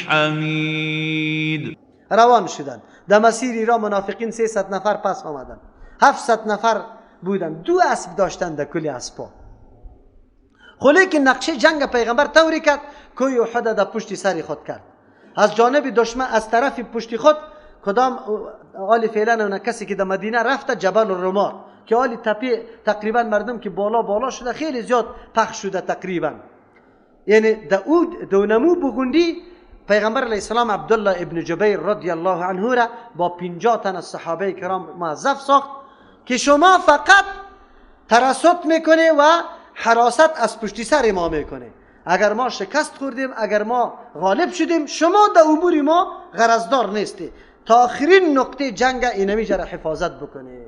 الحمید. روان شدند. در مسیر را منافقین 300 نفر پس آمدند، 700 نفر بودند، 2 اسب داشتند در کل اسبا. خو لیکن نقشه جنگ پیغمبر طوری کرد کوه احد در پشت سر خود کرد. از جانب دشمن، از طرف پشت خود کدام آل فعلا اون کسی که در مدینه رفته جبل الرماد که آل تپه تقریبا مردم که بالا بالا شده خیلی زیاد پخش شده تقریبا، یعنی در او دونمو بگوندی پیغمبر علیه السلام عبدالله ابن جبیر رضی الله عنه را با 50 تن از صحابه کرام موظف ساخت که شما فقط ترصد میکنه و حراست از پشتی سر ما میکنه. اگر ما شکست خوردیم، اگر ما غالب شدیم، شما در امور ما غرضدار نیستی. تا آخرین نقطه جنگ اینمی را حفاظت بکنه.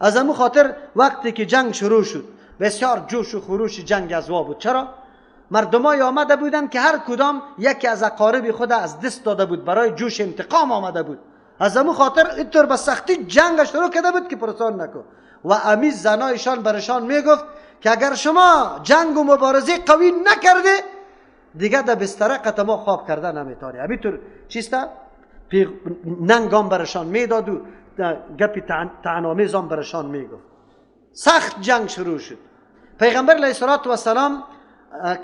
از امو خاطر وقتی که جنگ شروع شد بسیار جوش و خروش جنگ از وا بود. چرا؟ مردمای آمده بودند که هر کدام یکی از اقارب خود از دست داده بود، برای جوش انتقام آمده بود. از امو خاطر اینطور به سختی جنگ شروع کرده بود که پرسان نکن. و امی زنایشان برشان میگفت که اگر شما جنگ و مبارزه قوی نکرده دیگه در بستره قط ما خواب کرده نمیتاری. همینطور چیسته؟ ننگام برشان میداد و گپی طعن‌آمیزام برشان میگفت. سخت جنگ شروع شد. پیغمبر علیه الصلاة والسلام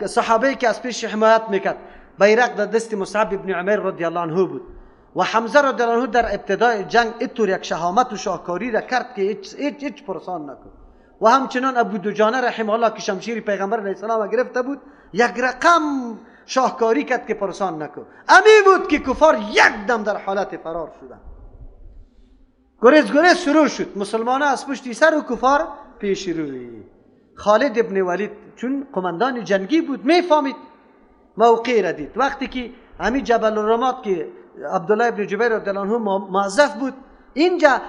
صحابه که از پیش حمایت میکرد، بیرق در دست مصعب ابن عمیر رضی الله عنه بود و حمزه رضی الله عنه در ابتدای جنگ اینطور یک شهامت و شاهکاری را کرد که هیچ پرسان نکرد. و همچنان ابو دجانه رحمه الله که شمشیر پیغمبر علیه السلام گرفته بود یک رقم شاهکاری کرد که پرسان نکرد. امی بود که کفار یک دم در حالت فرار شدند. گریز گریز شروع شد، مسلمان از پشتی سر و کفار پیش روی. خالد ابن ولید چون قماندان جنگی بود میفهمید موقع را دید. وقتی که همی جبل الرماد که عبدالله ابن جبیر رضی الله عنه موظف بود، اینجا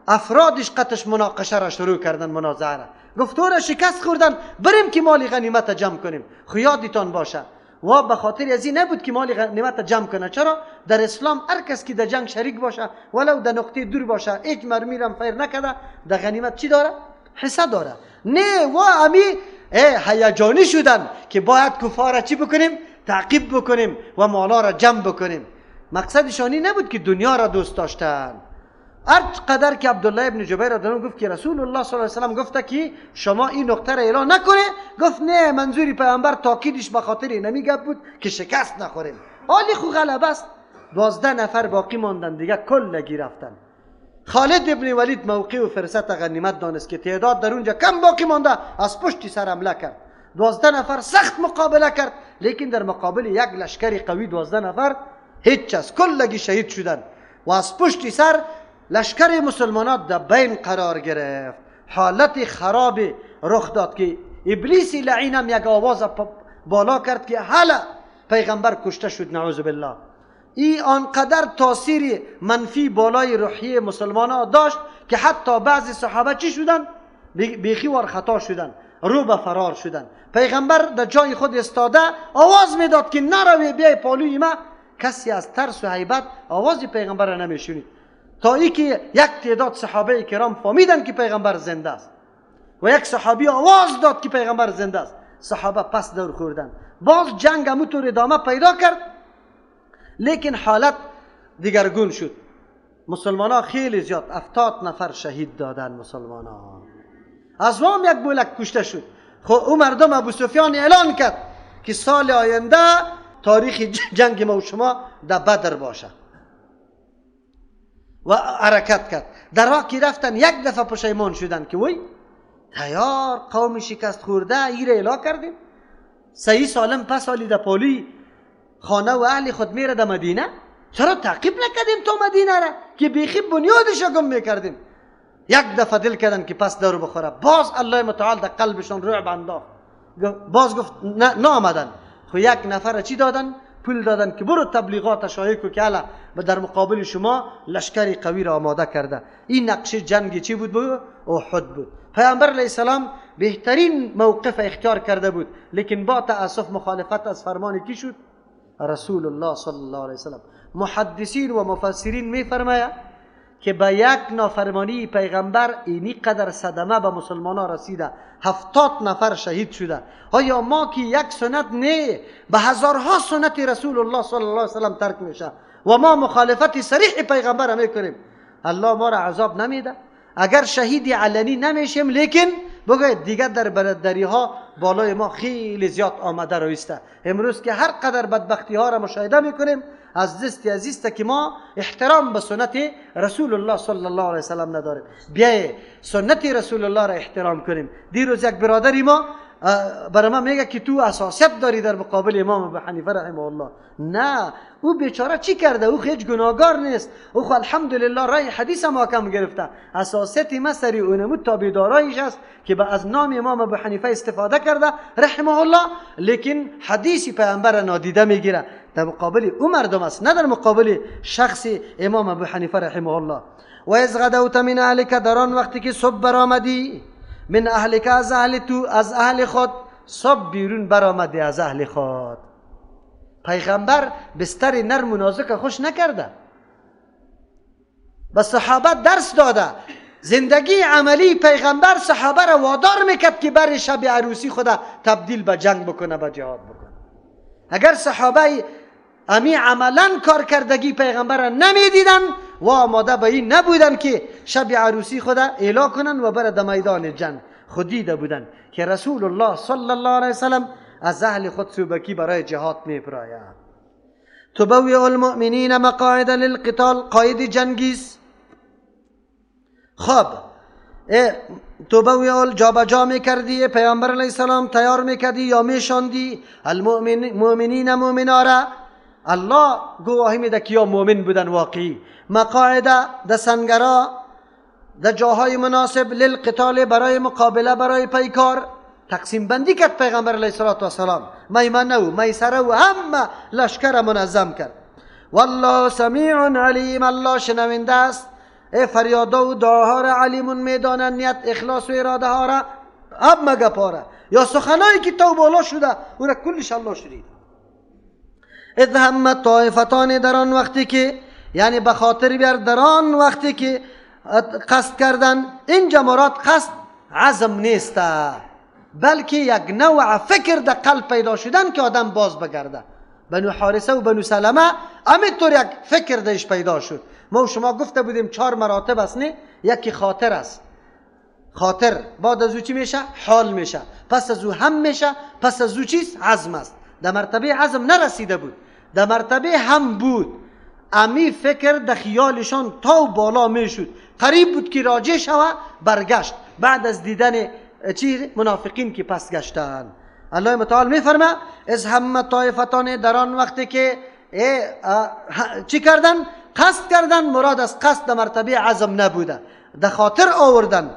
افرادش قطش مناقشه را شروع کردن، منازعه را. گفت را شکست خوردن، بریم که مال غنیمت جمع کنیم. خو یادتان باشه و به خاطر از این نبود که مال غنیمت جمع کنه. چرا؟ در اسلام هر کس که در جنگ شریک باشه ولو در نقطه دور باشه، هیچ مرمی را فیر نکرده، در غنیمت چی داره؟ حصه داره. نه و امی هیجانی شدن که باید کفار را چی بکنیم؟ تعقیب بکنیم و مالا را جمع بکنیم. مقصدشانی نبود که دنیا را دوست داشتن. هر قدر که عبدالله ابن جبیر رضی الله عنه گفت که رسول الله صلی الله علیه و سلم گفته که شما این نقطه را اعلان نکنه، گفت نه، منظوری پیامبر تاکیدش به خاطر اینمی گپ بود که شکست نخوریم. حالی خو غلبه است. 12 نفر باقی ماندن دیگه، کلگی رفتن. خالد ابن ولید موقع و فرصت غنیمت دانست که تعداد در اونجا کم باقی مانده، از پشت سر حمله کرد. 12 نفر سخت مقابله کرد، لیکن در مقابل یک لشکر قوی 12 نفر هیچ از کلگی شهید شدند و از پشت سر لشکر مسلمانات در بین قرار گرفت. حالت خراب رخ داد که ابلیس لعین هم یک آواز بالا کرد که حالا پیغمبر کشته شد، نعوذ بالله. ای آنقدر تاثیر منفی بالای روحیه مسلمان داشت که حتی بعضی صحابه چی شدن؟ بیخی وار خطا شدن، رو به فرار شدن. پیغمبر در جای خود استاده آواز میداد که نروی، بیای پالوی ما. کسی از ترس و هیبت آواز پیغمبر را نمیشنید، تا ای که یک تعداد صحابه کرام فهمیدن که پیغمبر زنده است و یک صحابی آواز داد که پیغمبر زنده است. صحابه پس دور خوردن. باز جنگ همونطور ادامه پیدا کرد، لیکن حالت دیگرگون شد. مسلمان ها خیلی زیاد 70 نفر شهید دادن. مسلمان ها از وام یک بولک کشته شد. خب او مردم ابو سفیان اعلان کرد که سال آینده تاریخ جنگ ما و شما در بدر باشه و حرکت کرد. در راه که رفتن یک دفعه پشیمان شدن که وی تیار قوم شکست خورده ایر اعلان کردیم، صحیح سالم پس حالی در پالی خانه و اهل خود میره در مدینه، چرا تعقیب نکردیم تا مدینه را که بیخی بنیادش را گم میکردیم. یک دفعه دل کردن که پس درو بخوره. باز الله متعال در قلبشان رعب انداخت. باز گفت نه آمدن. خو یک نفر چی دادن؟ پول دادن که برو تبلیغات شایع کو که الا در مقابل شما لشکری قوی را آماده کرده. این نقشه جنگ چی بود؟ بود احد بود. پیامبر علیه السلام بهترین موقف اختیار کرده بود، لیکن با تأسف مخالفت از فرمان کی شد؟ رسول الله صلی الله علیه وسلم. محدثین و مفسرین میفرماید که به یک نافرمانی پیغمبر اینی قدر صدمه به مسلمان ها رسیده، 70 نفر شهید شده. آیا ما که یک سنت نه، به هزارها سنت رسول الله صلی الله علیه وسلم ترک میشه و ما مخالفت صریح پیغمبر میکنیم، الله ما را عذاب نمیده؟ اگر شهید علنی نمیشیم، لیکن بگوید دیگر در برادری ها بالای ما خیلی زیاد آمده رویسته. امروز که هر قدر بدبختی ها را مشاهده میکنیم، از دست عزیز که ما احترام به سنت رسول الله صلی الله علیه وسلم نداریم. بیای سنت رسول الله را احترام کنیم. دیروز یک برادری ما برای ما میگه که تو اساسیت داری در مقابل امام ابو حنیفه رحمه الله. نه، او بیچاره چی کرده؟ او هیچ گناهگار نیست، او خو الحمدلله رای حدیث ما کم گرفته. اساسیت ما سری اونمو تابعدارایش است که به از نام امام ابو حنیفه استفاده کرده رحمه الله، لیکن حدیث پیامبر نادیده میگیره. در مقابل او مردم است، نه در مقابل شخص امام ابو حنیفه رحمه الله. و اذ غدوت من اهلک، در آن وقتی که صبح برآمدی، من اهلک از اهل تو، از اهل خود، صبح بیرون برآمدی از اهل خود. پیغمبر بستر نرم و نازک خوش نکرده، به صحابه درس داده. زندگی عملی پیغمبر صحابه را وادار میکرد که بر شب عروسی خود تبدیل به جنگ بکنه، به جهاد بکنه. اگر صحابه امی عملا کارکردگی پیغمبر را نمیدیدن و آماده به این نبودن که شب عروسی خود اعلا کنن و بر در میدان جنگ، خود دیده بودن که رسول الله صلی الله علیه وسلم از اهل خود سوبکی برای جهاد میپراید. تبوئ المؤمنین مقاعد للقتال، قاید جنگیست. خب تبوئ جابجا میکردی، پیامبر علیه السلام تیار میکردی یا میشاندی المؤمنین مؤمنا را. الله گواهی میده که یا مؤمن بودن واقعی. مقاعد د سنگرا، د جاهای مناسب، للقتال برای مقابله، برای پیکار. تقسیم بندی کرد پیغمبر علیه الصلاة والسلام، میمنه و میسره و همه لشکر منظم کرد. والله سمیع علیم، الله شنونده است. ای فریادا و دعاها را علیمون میدانند، نیت اخلاص و اراده ها را، همه گپا را یا سخنایی که تو بالا شده او را کلش الله شنید. اذ هم طائفتان، در آن وقتی که، یعنی به خاطر بیار در آن وقتی که قصد کردن. اینجا مراد قصد عزم نیست، بلکه یک نوع فکر در قلب پیدا شدن که آدم باز بگرده. بنو حارثه و بنو سلمه همینطور یک فکر درش پیدا شد. ما و شما گفته بودیم 4 مراتب است، نه؟ یکی خاطر است، خاطر بعد از او چی میشه؟ حال میشه، پس از او هم میشه، پس از او چیست؟ عزم است. در مرتبه عزم نرسیده بود، در مرتبه هم بود. امی فکر در خیالشان تا بالا میشد، قریب بود که راجع شوه، برگشت بعد از دیدن چی؟ منافقین که پس گشتن. الله متعال میفرمه از هم طایفتان، در آن وقتی که چی کردن؟ قصد کردن. مراد از قصد در مرتبه عزم نبوده، در خاطر آوردن.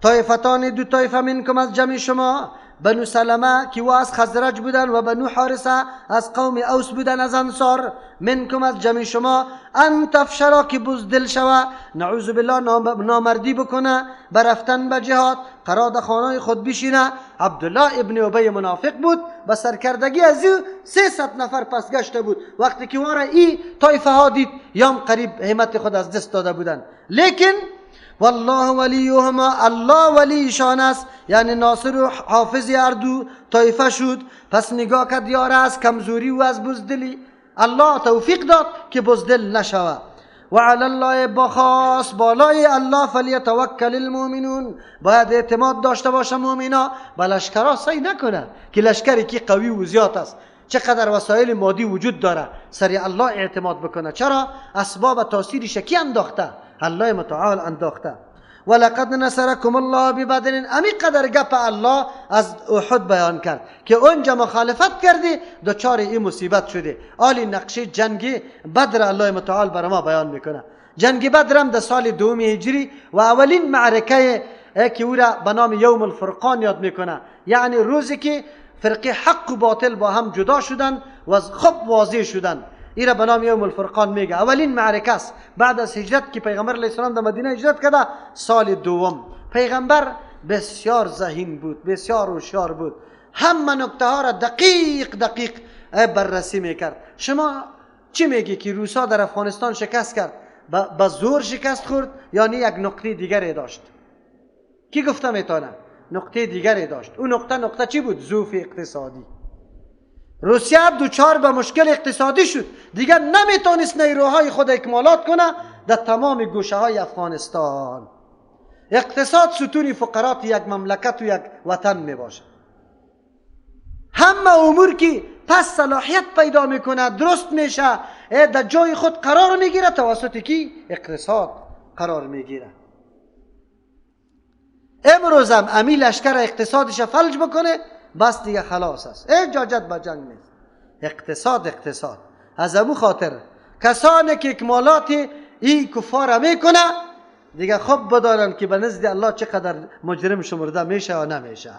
طایفتان، دو طایفه، منکم از جمع شما، بنو سلمه که او از خزرج بودن و بنو حارثه از قوم اوس بودن از انصار. منکم از جمع شما، ان تفشلا که بزدل شوه، نعوذ بالله نامردی بکنه، برفتن به جهاد، قرار در خانه خود بشینه. عبدالله ابن ابی منافق بود، به سرکردگی از او 300 نفر پس گشته بود. وقتی که واره ای طایفه ها دید، یام قریب همت خود از دست داده بودن. لیکن والله ولیهما، الله ولیشان است، یعنی ناصر و حافظ هر دو طایفه شد. پس نگاه کرد یاره از کمزوری و از بزدلی، الله توفیق داد که بزدل نشوه. و علی الله، بخاص بالای الله، فلیتوکل المؤمنون، باید اعتماد داشته باشه مؤمنا. به لشکرها سعی نکنه که لشکری که قوی و زیاد است، چقدر وسایل مادی وجود داره، سری الله اعتماد بکنه. چرا؟ اسباب تاثیرش کی انداخته؟ الله متعال انداخته. ولقد نصرکم الله ببدر، امی قدر گپ الله از احد بیان کرد که اونجا مخالفت کردی دچار این مصیبت شدی. آلی نقشه جنگ بدر الله متعال بر ما بیان میکنه. جنگ بدر هم در سال دوم هجری و اولین معرکه که او را به نام یوم الفرقان یاد میکنه، یعنی روزی که فرقه حق و باطل با هم جدا شدن و خوب واضح شدن، ایرا به نام یوم الفرقان میگه. اولین معرکه است بعد از هجرت که پیغمبر علیه السلام در مدینه هجرت کرده. سال دوم پیغمبر بسیار ذهین بود، بسیار هوشیار بود، همه نکته ها را دقیق دقیق بررسی میکرد. شما چی میگی که روسا در افغانستان شکست کرد؟ به زور شکست خورد یا نه یک نقطه دیگری داشت؟ کی گفته میتونه؟ نقطه دیگری داشت. اون نقطه چی بود؟ ضعف اقتصادی. روسیه دوچار به مشکل اقتصادی شد، دیگر نمیتونست نیروهای خود اکمالات کنه در تمام گوشه های افغانستان. اقتصاد ستون فقرات یک مملکت و یک وطن می باشه. همه امور که پس صلاحیت پیدا میکنه، درست میشه، در جای خود قرار میگیره، توسط کی؟ اقتصاد قرار میگیره. امروز هم امی لشکر اقتصادش فلج بکنه، بس دیگه خلاص است، اجازت به جنگ نیست. اقتصاد. از امو خاطر کسانی که اکمالات ای کفار میکنه دیگه خوب بدانن که به نزد الله چقدر مجرم شمرده میشه یا نمیشه.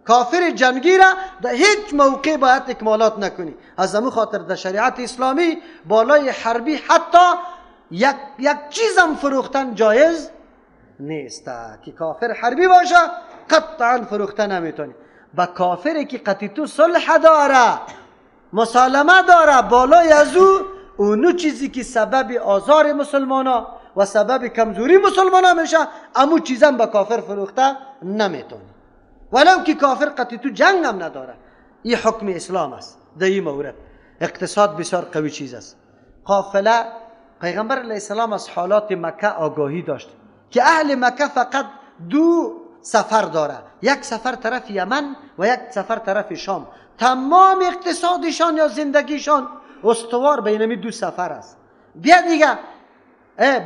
کافر جنگی را در هیچ موقع باید اکمالات نکنی. از امو خاطر در شریعت اسلامی بالای حربی حتی یک چیزم فروختن جایز نیست. که کافر حربی باشه قطعا فروخته نمیتونی. با کافری که قطعی تو صلح داره، مسالمه داره، بالای از او اونو چیزی که سبب آزار مسلمانا و سبب کمزوری مسلمانا میشه، امو چیزم با کافر فروخته نمیتونی، ولو که کافر قطعی تو جنگ هم نداره. این حکم اسلام است در این مورد. اقتصاد بسیار قوی چیز است. قافله پیغمبر علیه السلام از حالات مکه آگاهی داشت که اهل مکه فقط دو سفر داره، یک سفر طرف یمن و یک سفر طرف شام. تمام اقتصادشان یا زندگیشان استوار بین دو سفر است. بیا دیگه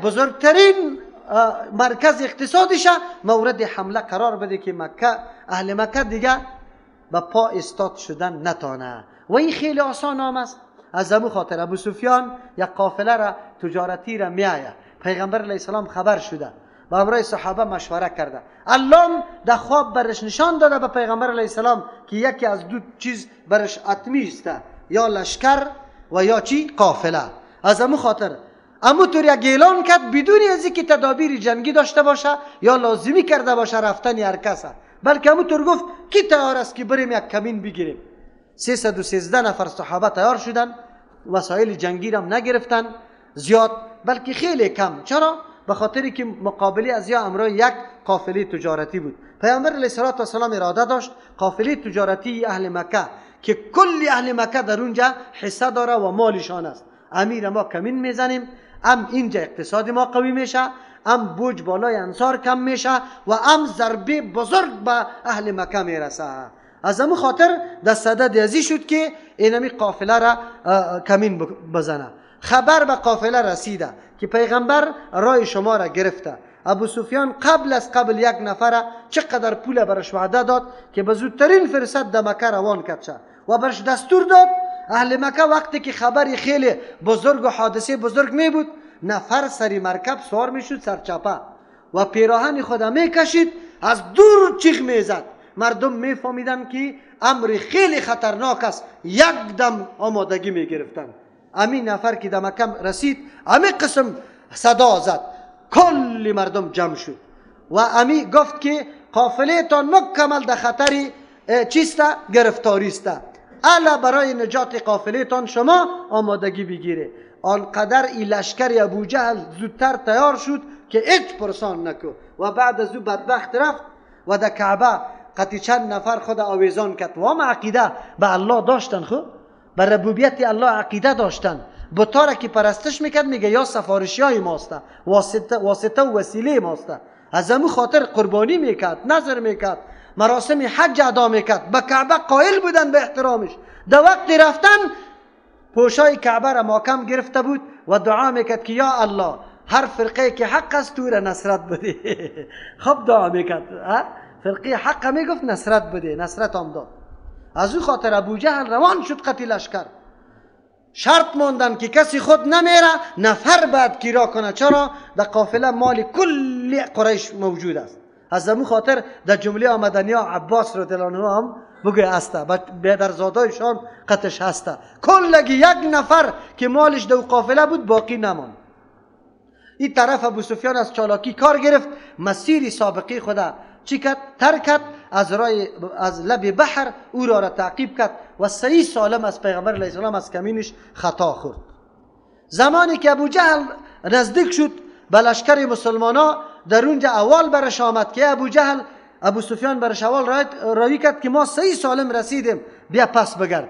بزرگترین مرکز اقتصادش مورد حمله قرار بده که مکه، اهل مکه دیگه به پا استاد شدن نتانه. و این خیلی آسان هم است. از امو خاطر ابو سفیان یک قافله را تجارتی را میآید. پیغمبر علیه السلام خبر شده، با همراه صحابه مشوره کرده. الله در خواب برش نشان داده به پیغمبر علیه السلام که یکی از دو چیز برش اتمی است، یا لشکر و یا چی؟ قافله. از امو خاطر امو طور یک اعلان کرد بدون از اینکه تدابیر جنگی داشته باشه یا لازمی کرده باشه رفتن هر کس، بلکه امو طور گفت کی تیار است که بریم یک کمین بگیریم. 313 نفر صحابه تیار شدن، وسایل جنگی را نگرفتن زیاد، بلکه خیلی کم. چرا؟ به خاطر که مقابله از یا امرای یک قافله تجارتی بود. پیامبر علیه الصلاة والسلام اراده داشت قافله تجارتی اهل مکه که کل اهل مکه در اونجا حصه داره و مالشان است، امیر ما کمین میزنیم، ام اینجا اقتصاد ما قوی میشه، ام بوج بالای انصار کم میشه و ام ضربه بزرگ به اهل مکه میرسه. از امو خاطر در صدد ازی شد که اینمی قافله را کمین بزنه. خبر به قافله رسیده که پیغمبر رای شما را گرفته. ابو سفیان قبل از قبل یک نفر چقدر پول برش وعده داد که به زودترین فرصت در مکه روان کرد شه و برش دستور داد. اهل مکه وقتی که خبری خیلی بزرگ و حادثه بزرگ می بود، نفر سری مرکب سوار می شد سرچپه و پیراهن خود می کشید، از دور چیغ می زد. مردم می فهمیدن که امر خیلی خطرناک است، یک دم آمادگی می گرفتن. امین نفر که در مکه رسید امی قسم صدا زد، کل مردم جمع شد و امی گفت که قافله تان مکمل در خطر چیست؟ گرفتاری است. الا برای نجات قافله تان شما آمادگی بگیره. آنقدر ای لشکر ابو جهل زودتر تیار شد که هیچ پرسان نکو. و بعد از او بدبخت رفت و در کعبه قطعی چند نفر خود آویزان کرد. و هم عقیده به الله داشتن، خب به ربوبیت الله عقیده داشتن. بتا را که پرستش میکرد میگه یا سفارشی های ماست، واسطه و وسیله ماست. از امو خاطر قربانی میکرد، نظر میکرد، مراسم حج ادا میکرد، به کعبه قائل بودن به احترامش. در وقت رفتن پوشای کعبه را محکم گرفته بود و دعا میکرد که یا الله هر فرقه که حق است تو را نصرت بده. خب دعا میکرد، فرقه حق میگفت نصرت بده، نصرت هم داد. از او خاطر ابو جهل روان شد قتل لشکر. شرط ماندن که کسی خود نمیره، نفر بعد کرا کنه. چرا؟ در قافله مال کل قریش موجود است. از امو خاطر در جمله آمدنی ها عباس رضی الله عنه هم بگوی هسته، بیدرزادایشان قطش هسته. کلگی یک نفر که مالش در قافله بود باقی نماند. این طرف ابو سفیان از چالاکی کار گرفت، مسیر سابقی خدا چی کرد؟ ترک کرد، از رای از لب بحر او را تعقیب کرد و صحیح سالم از پیغمبر علیه السلام از کمینش خطا خورد. زمانی که ابو جهل نزدیک شد به لشکر مسلمانا، در اونجا اول برش آمد که ابو جهل، ابو سفیان برش اول راوی کرد که ما صحیح سالم رسیدیم، بیا پس بگرد.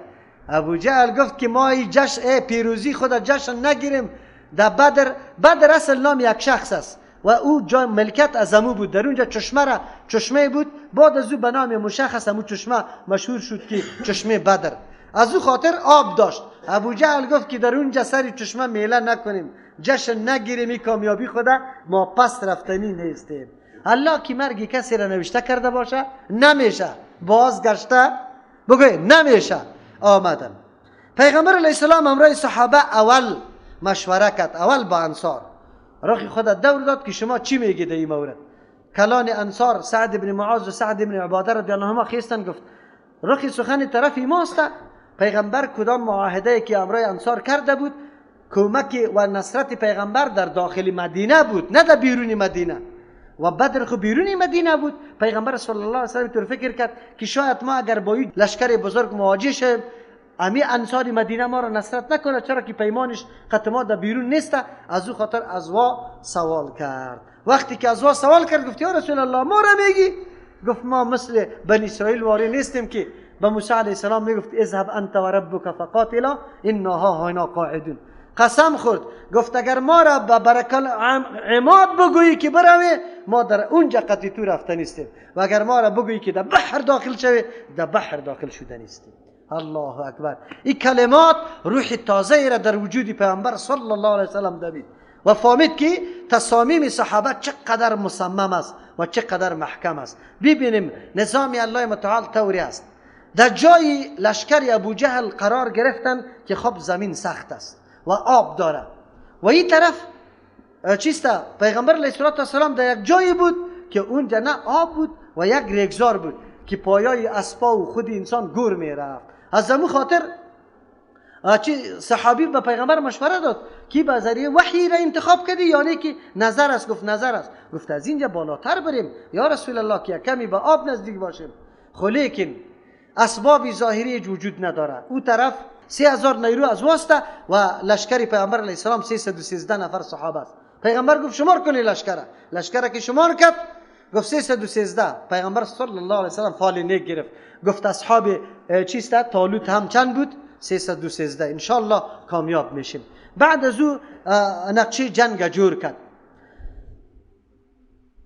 ابو جهل گفت که ما ای جشن پیروزی خود جشن نگیریم در بدر. بدر اصل نام یک شخص است و او جای ملکت از امو بود، در اونجا چشمه را چشمه بود، بعد از او به نام مشخص امو چشمه مشهور شد که چشمه بدر، از او خاطر آب داشت. ابو جهل گفت که در اونجا سر چشمه میله نکنیم، جشن نگیریم، این کامیابی خدا ما پس رفتنی نیستیم. الله که مرگ کسی را نوشته کرده باشه نمیشه بازگشته بگوی نمیشه. آمدن پیغمبر علیه السلام امرای صحابه اول مشوره کرد، اول با انصار رخ خود دور داد که شما چی میگید این مورد. کلان انصار سعد بن معاذ و سعد بن عباده رضی الله عنهما خیستن، گفت رخ سخن طرف ماست. پیغمبر کدام معاهده که امرای انصار کرده بود، کمک و نصرت پیغمبر در داخل مدینه بود نه در بیرون مدینه، و بدر خو بیرون مدینه بود. پیغمبر صلی الله علیه و سلم طور فکر کرد که شاید ما اگر با این لشکر بزرگ مواجه شیم، امی انصار مدینه ما را نصرت نکنه، چرا که پیمانش قط ما در بیرون نیست. از او خاطر از وا سوال کرد. وقتی که از وا سوال کرد گفت یا رسول الله ما را میگی؟ گفت ما مثل بنی اسرائیل واری نیستیم که به موسی علیه السلام میگفت اذهب انت و ربک فقاتلا انا ها هنا قاعدون. قسم خورد گفت اگر ما را به برکل عماد بگویی که بروی، ما در اونجا قطعی تو رفته نیستیم، و اگر ما را بگویی که در بحر داخل شوی، در بحر داخل شده نیستیم. الله اکبر. این کلمات روح تازه را در وجود پیامبر صلی الله علیه وسلم دوید و فهمید که تصامیم صحابه چقدر مصمم است و چقدر محکم است. ببینیم نظام الله متعال طوری است. در جای لشکر ابو جهل قرار گرفتن که خب زمین سخت است و آب داره، و این طرف چیست؟ پیغمبر علیه السلام در یک جایی بود که اونجا نه آب بود و یک ریگزار بود که پایای اسپا و خود انسان گور میرفت. از همون خاطر صحابی به پیغمبر مشوره داد که به ذریعه وحی را انتخاب کردی یا نه که نظر است؟ گفت نظر است. گفت از اینجا بالاتر بریم یا رسول الله که کمی به آب نزدیک باشیم. خو لیکن اسباب ظاهری وجود نداره. او طرف 3000 نیرو از واسطه و لشکر پیغمبر علیه السلام 313 نفر صحابه است. پیغمبر گفت شمار کنی لشکره. لشکره که شمار کرد گفت 313. پیغمبر صلی الله علیه وسلم فال نیک گرفت، گفت اصحاب چیست طالوت هم چند بود؟ 313. ان شاء الله کامیاب میشیم. بعد از او نقشه جنگ جور کرد.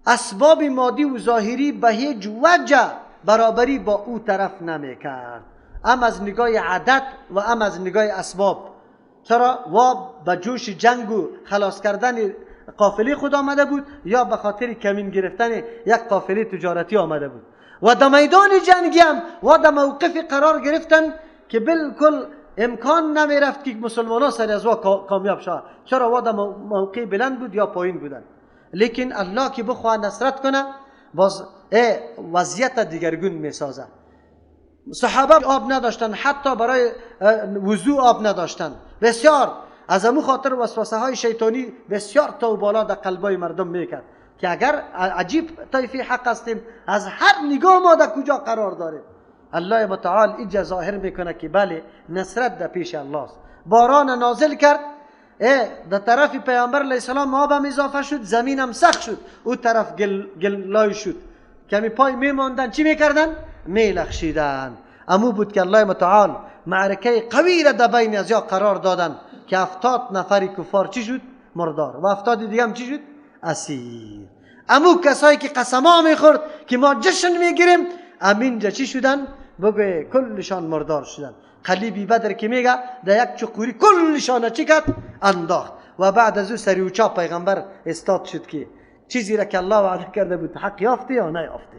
اسباب مادی و ظاهری به هیچ وجه برابری با او طرف نمیکرد، ام از نگاه عدد و ام از نگاه اسباب. چرا؟ وا به جوش جنگ و خلاص کردن قافله خود آمده بود، یا به خاطر کمین گرفتن یک قافله تجارتی آمده بود. و در میدان جنگی هم و در موقف قرار گرفتن که بالکل امکان نمی رفت که مسلمان ها سر از وا کامیاب شود. چرا؟ وا در موقع بلند بود یا پایین بودن. لیکن الله که بخواه نصرت کنه باز وضعیت دیگرگون می سازه. صحابه آب نداشتن، حتی برای وضو آب نداشتن. بسیار از امو خاطر وسوسه های شیطانی بسیار تا و بالا در قلبای مردم میکرد که اگر عجیب طایفه حق هستیم، از هر نگاه ما در کجا قرار داریم. الله متعال اینجا ظاهر میکنه که بله نصرت در پیش الله است. باران نازل کرد، در طرف پیامبر علیه السلام آب هم اضافه شد، زمین هم سخت شد، او طرف گلای شد، کمی پای میماندن چی میکردن؟ میلخشیدن. امو بود که الله متعال معرکه قوی را در بین از یا قرار دادن که 70 نفری کفار چی شد؟ مردار. و 70 دیگه هم چی شد؟ اسیر. امو کسایی که قسما میخورد که ما جشن میگیریم، امینجا چی شدن؟ بگوی کلشان مردار شدن. قلیبی بدر که میگه در یک چقوری کلشان چی کرد؟ انداخت. و بعد از او سریوچا پیغمبر استاد شد که چیزی را که الله وعده کرده بود حق یافته یا نیافته،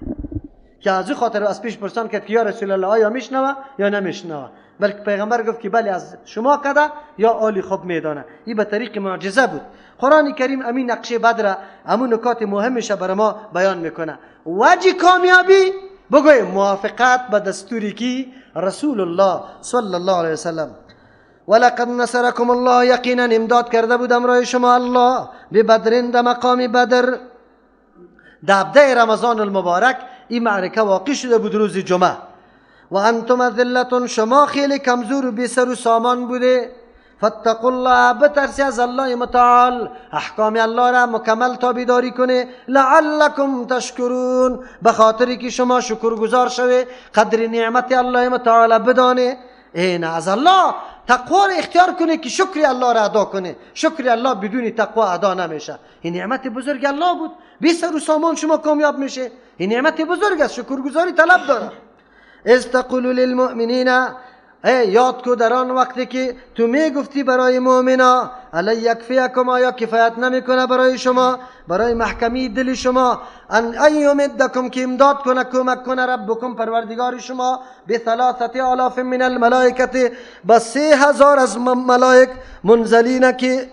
که از او خاطر از پیش پرسان کرد که یا رسول الله آیا میشنوه یا نمیشنوه؟ بلکه پیغمبر گفت که بله از شما کده یا آلی خوب میدانه. این به طریق معجزه بود. قرآن کریم امین نقشه بدر امون نکات مهمش برای ما بیان میکنه. وجه کامیابی بگوی موافقت به دستوری کی؟ رسول الله صلی الله علیه وسلم. ولقد نصرکم الله، یقینا امداد کرده بود امرای شما الله به بدرین در مقام بدر. در 17 رمضان المبارک این معرکه واقع شده بود روز جمعه. و انتم ذلتون، شما خیلی کمزور و بی سر و سامان بوده. فاتقوا الله، بترسی از الله متعال، احکام الله را مکمل تابعداری کنه. لعلکم تشکرون، به خاطری که شما شکرگزار شوه، قدر نعمت الله متعال بدانه. این از الله تقوا را اختیار کنه که شکر الله را ادا کنه. شکر الله بدون تقوا ادا نمیشه. این نعمت بزرگ الله بود، بی سر و سامان شما کامیاب میشه. این نعمت بزرگ است، شکرگزاری طلب داره. اذ تقول للمؤمنین، ای یاد کو در آن وقتی که تو میگفتی برای مؤمنا، الی یکفیکم، آیا کفایت نمیکنه برای شما، برای محکمی دل شما، ان ایمدکم، که امداد کنه، کمک کنه، ربکم پروردگار شما، به 3000 من الملائکه، با 3000 از ملائک منزلین که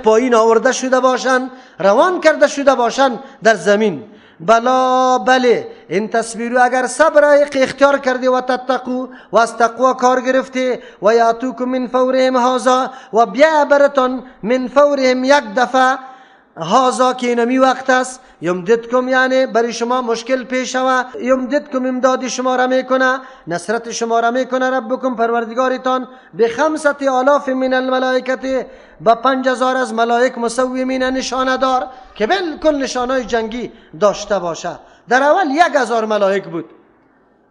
پایین آورده شده باشن، روان کرده شده باشن در زمین. بلا بله، این تصویرو اگر صبر اختیار کردی و تتقو و از تقوا کار گرفتی، و یاتوکم من فورهم هذا، و بیا برتون من فورهم یک دفعه، هذا که نمی وقت است، یمددکم یعنی برای شما مشکل پیش شوه، یمددکم امداد شما را میکنه، نصرت شما را میکنه، ربکم پروردگارتان، به 5000 من الملائکه، با 5000 از ملائک مسومین نشانه دار که بالکل نشانه جنگی داشته باشه. در اول 1000 ملائک بود،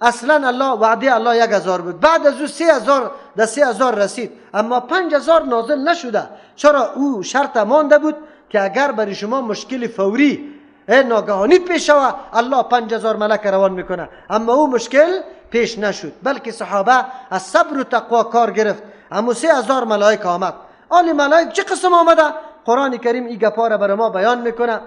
اصلا الله وعده الله 1000 بود، بعد از او 3000 در 3000 رسید، اما 5000 نازل نشده. چرا؟ او شرط مانده بود که اگر برای شما مشکل فوری ناگهانی پیش شوه، الله 5000 ملک روان میکنه، اما او مشکل پیش نشد، بلکه صحابه از صبر و تقوا کار گرفت، اما 3000 ملائک آمد. آل ملائک چه قسم آمده؟ قرآن کریم این گپا را برای ما بیان میکنه.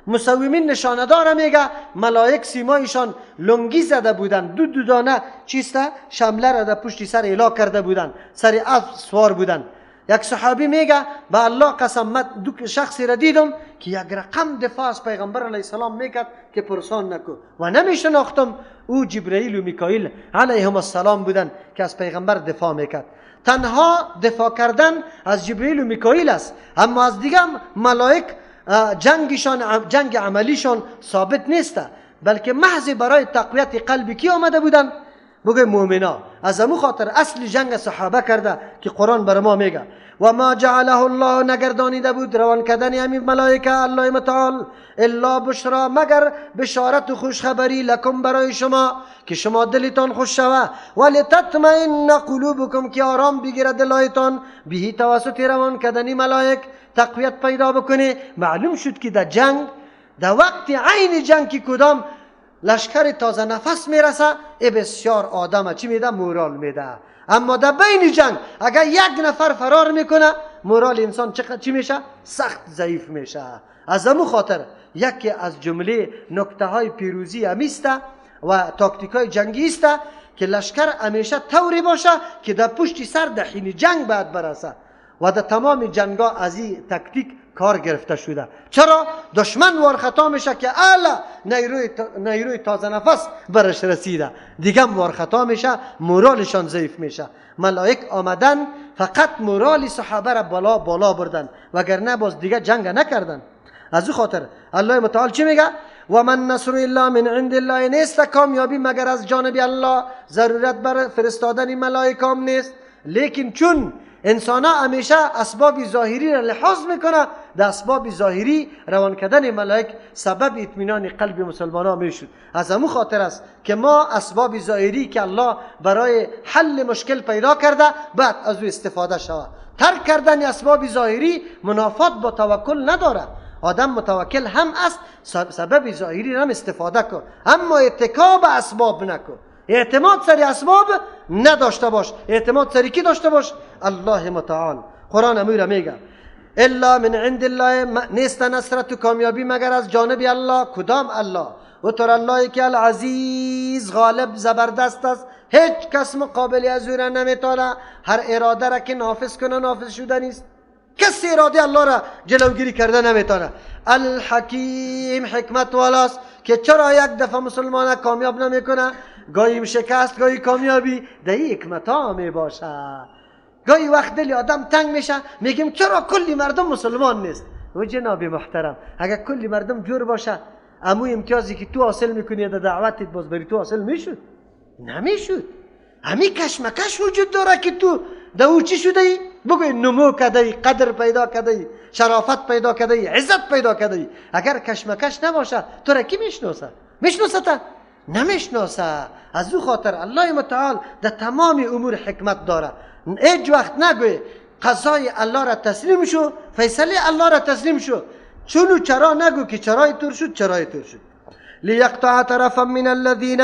مسومین نشانه داره میگه ملائک سیمایشان لنگی زده بودن، دو دانه چیسته شمله را در پشت سر الا کرده بودن، سر اسب سوار بودن. یک صحابی میگه به الله قسم، من دو شخصی را دیدم که یک رقم دفاع از پیغمبر علیه السلام میکرد که پرسان نکو و نمیشناختم، او جبرئیل و میکائیل علیهم السلام بودن که از پیغمبر دفاع میکرد. تنها دفاع کردن از جبرئیل و میکائیل است، اما از دیگه ملائک جنگشان، جنگ عملیشان ثابت نیست، بلکه محض برای تقویت قلبی کی آمده بودن؟ بگه مؤمنا. از امو خاطر اصل جنگ صحابه کرده که قرآن بر ما میگه و ما جعله الله، نگردانیده بود روان کردن همین ملائکه الله متعال، الا بشرا، مگر بشارت و خوشخبری، لکم برای شما که شما دلتان خوش شوه، ولتطمئن قلوبکم، که آرام بگیره دلایتان، بهی توسط روان کردن ملائک تقویت پیدا بکنه. معلوم شد که در جنگ، در وقت عین جنگ که کدام لشکر تازه نفس میرسه، ای بسیار آدم چی میده؟ مورال میده. اما در بین جنگ اگر یک نفر فرار میکنه، مورال انسان چی میشه؟ سخت ضعیف میشه. از امو خاطر یکی از جمله نکته های پیروزی همیسته و تاکتیک های جنگی است که لشکر همیشه طوری باشه که در پشت سر در حین جنگ باید برسه و در تمام جنگا از این تاکتیک کار گرفته شده. چرا؟ دشمن وار خطا میشه که الا نیروی تازه نفس برش رسیده، دیگه وار خطا میشه، مورالشان ضعیف میشه. ملائک آمدن فقط مورال صحابه را بالا بالا بردن، وگرنه باز دیگه جنگ نکردن. از او خاطر الله متعال چی میگه؟ و من نصر الا من عند الله، نیست کامیابی مگر از جانب الله، ضرورت بر فرستادن ملائک هم نیست. لیکن چون انسان ها همیشه اسباب ظاهری را لحاظ میکنه، در اسباب ظاهری روان کردن ملائک سبب اطمینان قلب مسلمان ها میشد. از امو خاطر است که ما اسباب ظاهری که الله برای حل مشکل پیدا کرده بعد از او استفاده شود. ترک کردن اسباب ظاهری منافات با توکل نداره. آدم متوکل هم است، سبب ظاهری را هم استفاده کن، اما اتکا به اسباب نکن. اعتماد سر اسباب نداشته باش، اعتماد سر کی داشته باش؟ الله متعال. قرآن امیر میگه الا من عند الله، نیست نصرت و کامیابی مگر از جانب الله. کدام الله؟ و تر الله که العزیز، غالب زبردست است، هیچ کس مقابل از او را نمیتونه. هر اراده را که نافذ کنه نافذ شده نیست، کسی اراده الله را جلوگیری کرده نمیتونه. الحکیم، حکمت والاست که چرا یک دفعه مسلمان کامیاب نمیکنه، گاهی شکست گاهی کامیابی، در این حکمت ها می باشه. گاهی وقت دل آدم تنگ میشه، میگیم چرا کلی مردم مسلمان نیست؟ و جناب محترم، اگر کلی مردم جور باشه، امو امتیازی که تو حاصل میکنی در دعوتت باز بری تو حاصل میشد؟ نمیشد. همی کشمکش وجود داره که تو در او چی شده ای؟ بگوی نمو کده ای، قدر پیدا کده ای، شرافت پیدا کده ای، عزت پیدا کده ای. اگر کشمکش نباشه تو را کی میشناسه؟ میشناسه تا؟ نمیشناسه. از او خاطر الله متعال در تمام امور حکمت داره. هیچ وقت نگوی قضای الله را تسلیم شو، فیصله الله را تسلیم شو، چون و چرا نگو که چرای تور شد، چرای تور شد. لیقطع طرفا من الذین،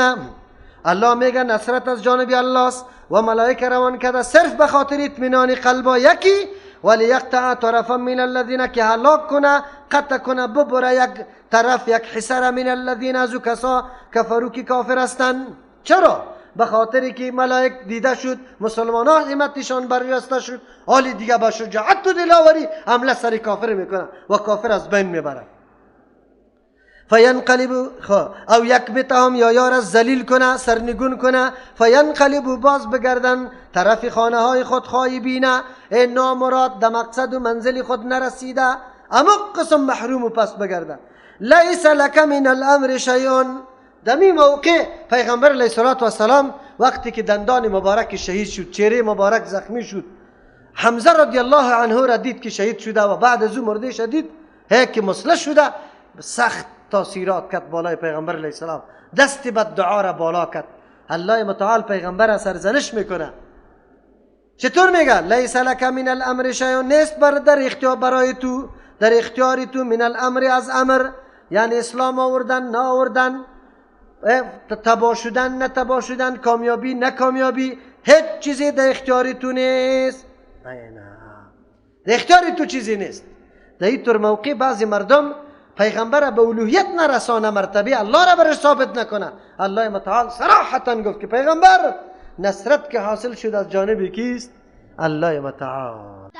الله میگه نصرت از جانب الله است و ملائکه روان کرده صرف به خاطر اطمینان قلبا یکی، ولیقطع طرفا من الذین که هلاک کنه، قطع کنه، ببره یک طرف، یک حصه من الذین از او کسا کفرو که کافر هستند. چرا؟ به خاطر که ملائک دیده شد، مسلمان ها همتشان برجسته شد، حالی دیگه با شجاعت و دلاوری حمله سر کافر میکنه و کافر از بین میبره. فینقلب او یکبتهم، یا یار از ذلیل کنه، سرنگون کنه. فینقلب باز بگردن طرف خانه های خود خایبینه، ای نامراد در مقصد و منزل خود نرسیده، اما قسم محروم و پس بگردن. لیس لک من الامر شیء. دمی موقع پیغمبر علیه الصلاة والسلام وقتی که دندان مبارک شهید شد، چهره مبارک زخمی شد، حمزه رضی الله عنه را دید که شهید شده و بعد از او مرده شدید هی که مسلح شده، سخت تاثیرات کرد بالای پیغمبر علیه السلام، دست بد دعا را بالا کرد. الله متعال پیغمبر را سرزنش میکنه. چطور میگه؟ لیس لک من الامر شیء، نیست بر در اختیار برای تو، در اختیار تو، من الامر از امر، یعنی اسلام آوردن نه آوردن، تباه شدن نه تباه شدن، کامیابی نه کامیابی، هیچ چیزی در اختیار تو نیست. نه نه، در اختیار تو چیزی نیست. در این طور موقع بعضی مردم پیغمبر به الوهیت نرسانه، مرتبه الله را برش ثابت نکنه. الله متعال صراحتا گفت که پیغمبر نصرت که حاصل شد از جانب کیست؟ الله متعال.